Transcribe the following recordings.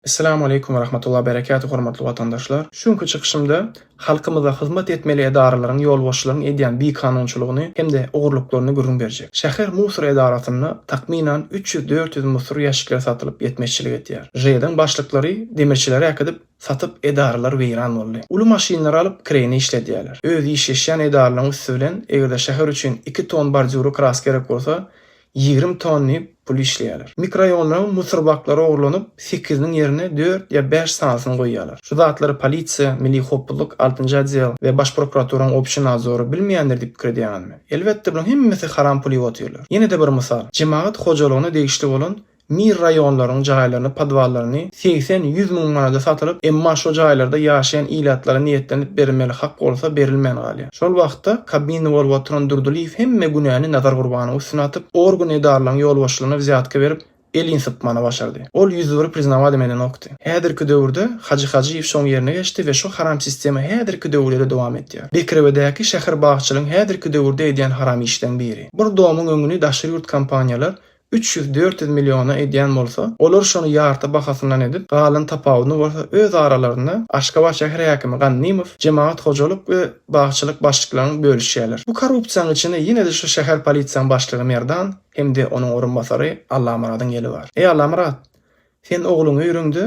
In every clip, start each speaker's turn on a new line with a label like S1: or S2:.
S1: Esselamu aleýkum we rahmetullah berekatuh hormatly watandaşlar. Şu günki çykyşymda halkymyza hyzmat etmeli edaralaryň ýolbaşçylaryň edýän bikanunçylygyny hem-de ogurlyklaryny gürrüň berjek. Şäher musor edarasynda takmynan 300-400 musor ýaşikleri satylyp ýetmezçilik edýär. ŽD-iň başlyklary demirçileri äkidip satyp edaralar weýran boldy. Uly maşynlary alyp kireýine işledýärler. Öz işleşýän edaralaryň üsti bilen eger-de şäher üçin iki ton bordýura kraska gerek bolsa 20 ton diýip pul işleýärler. Mikroraýonlaryň musor baklary ogurlanyp, sekiziniň ýerine dört ýa bäş sanysyny goýýarlar. Şu zatlary polisiýa, milli howpsuzlyk, altynjy otdel we baş prokuraturanyň obşi nadzory bilmeýändir diýip pikir edýäňizmi? Elbetde bularyň hemmesi haram pul iýip otyrlar. Ýene-de bir mysal. Jemagat hojalygyna degişli bolan Mir raýonlaryň jaýlaryny, podwallaryny 80, 100 müň manada satylyp, emma şo jaýlarda ýaşaýan ilatlara niýetlenip berilmeli hak bolsa berilmän galýar. Şol wagtda Kabminde bolup oturan Durdylyýew hemme günäni Nazar Gurbanowyň üstüne atyp, organ edaralaryň ýolbaşçylaryna wzýatka berip, elin sypmana başardy. Ol 101 priznawadem edenokdy. Häzirki döwürde Hajy Hajyýew şoň ýerine geçdi we şo haram sistema häzirki döwürde-de dowam etýär. Bekrewedäki şäher bagçylygyň häzirki döwürde edýän haram işleň biri. Bir domyň öňüni daşary ýurt kompaniýalar 300-400 milliona edýän bolsa, olar şony ýarty bahasyndan edip, galan tapawudyny bolsa öz aralarynda Aşgabat şäher häkimi Gannymow, jemagat hojalyk we bagçylyk başlyklaryň bölüşýärler. Bu korrupsiýaň içinde ýene-de şu şäher polisiýaň başlygy Merdan hem-de onuň orunbasary Allamyradyň eli bar. Eý Allamyrat, sen ogluňy öýreňde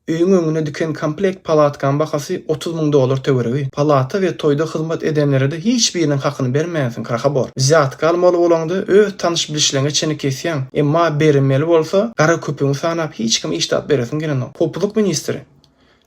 S1: Öýüň öňüne diken komplekt palatkaň bahasy 30 müň dollar töweregi. Palata we toýda hyzmat edenlerede hiç biriniň hakyny bermänsiň krahobor. Wzýatka almaly bolaňda öz tanyş-bilişleňe çeni kesýäň. Emma berilmeli bolsa gara köpügiňi sanap hiç kime hiç zat beresiň gelenok. Howpsuzlyk ministri.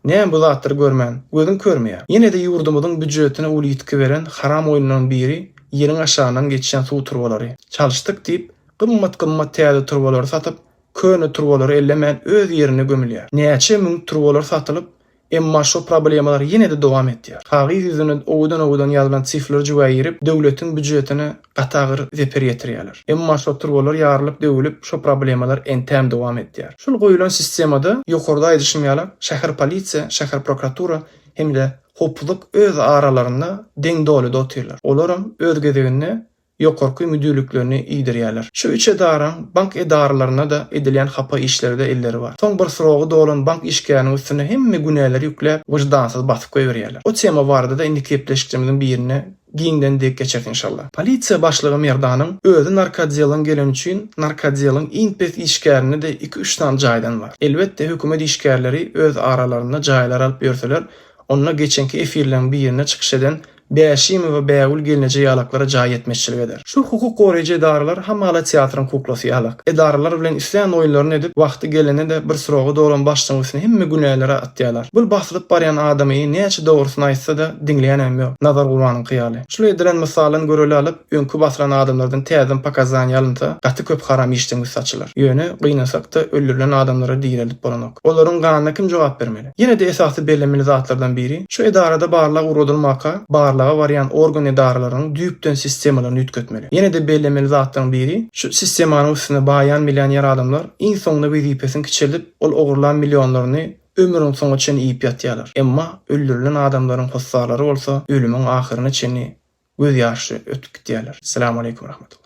S1: Näme bu zatlary görmän, gözüň körmi ýa? Ýene-de ýurdumyzyň býujetine uly ýitgi beren haram oýunlaryň biri ýeriň aşagyndan geçýän suw turbalary. Çalyşdyk diýip, gymmat-gymmat täze turbalary satyp, Köne turbalary ellemän öz ýerinde gömülýär. Näçe müň turbalar satylyp, emma şo problemalar ýene-de dowam etýär. Kagyz ýüzüne owadan-owadan ýazylan sifrler jübä girip, döwletiň býujetine gaty agyr zeper ýetirýärler. Emma şo turbalar ýarylyp döwülip, şo problemalar entäm dowam etýär. Şul goýulan sistemada ýokarda aýdyşym ýaly şäher polisiýa, şäher prokuratura hem-de howpsuzlyk öz aralarynda deň dolyda otyrlar. Olaram öz gezeginde ýokarky müdirliklerini iýdirýärler. Şu üç edaraň bank edaralarynda-da edilýän hapa işlerde elleri bar. Soň bir srogy dolan bank işgäriniň üstüne hemme günäleri ýükläp, wyždansyz basyp goýberýärler. O tema barada-da indiki gepleşiklerimiziň birinde giňden degip geçeris inşallah. Polisiýa başlygy Merdanyň özi narkooddelden geleni üçin narkooddelin iň pes işgärinde-de iki-üç sany jaýdan bar. Elbetde hökümet işgärleri öz aralarynda jaýlar alyp ýörseler, onda geçenki efirleriň birinde çykyş eden Bäşimowa Bägül gelneje ýalaklara jaý ýetmezçilik eder. Şu hukuk goraýjy edaralar hamala teatryň kuklasy ýalak. Edaralar bilen islän oýunlaryny edip, wagty gelende-de bir srogy dolan başlygyň üstüne hemme günäleri atýarlar. Bul basylyp barýan adamyny näçe dogrusyny aýtsa-da diňleýänem ýok. Nazar Gurbanyňky ýaly. Şul edilen mysaldan görelde alyp, öňki basylan adamlardan täzeden pokazaniýa alynsa, gaty köp haram işleň üsti açylar. Ýöne, gynansak-da, öldürilen adamlary direldip bolanok. Olaryň ganyna kim jogap bermeli? Ýene-de esasy bellemeli zatlardan biri, şu edarada barlag ugradylmaka, barlaga barýan organ edaralarynyň düýpden sistemalaryny üýtgetmeli. Ýene-de bellemeli zatlaryň biri, şu sistemanyň üstünde baýan millioner adamlar iň soňunda wezipesini kiçeldip, ol ogurlan millionlaryny ömrüniň soňuna çenli iýip ýatýarlar. Emma öldürilen adamlaryň hossarlary bolsa ölümiň ahyryna çenli göz ýaşly ötüp gidýärler. Salam aleýkum rahmetullah.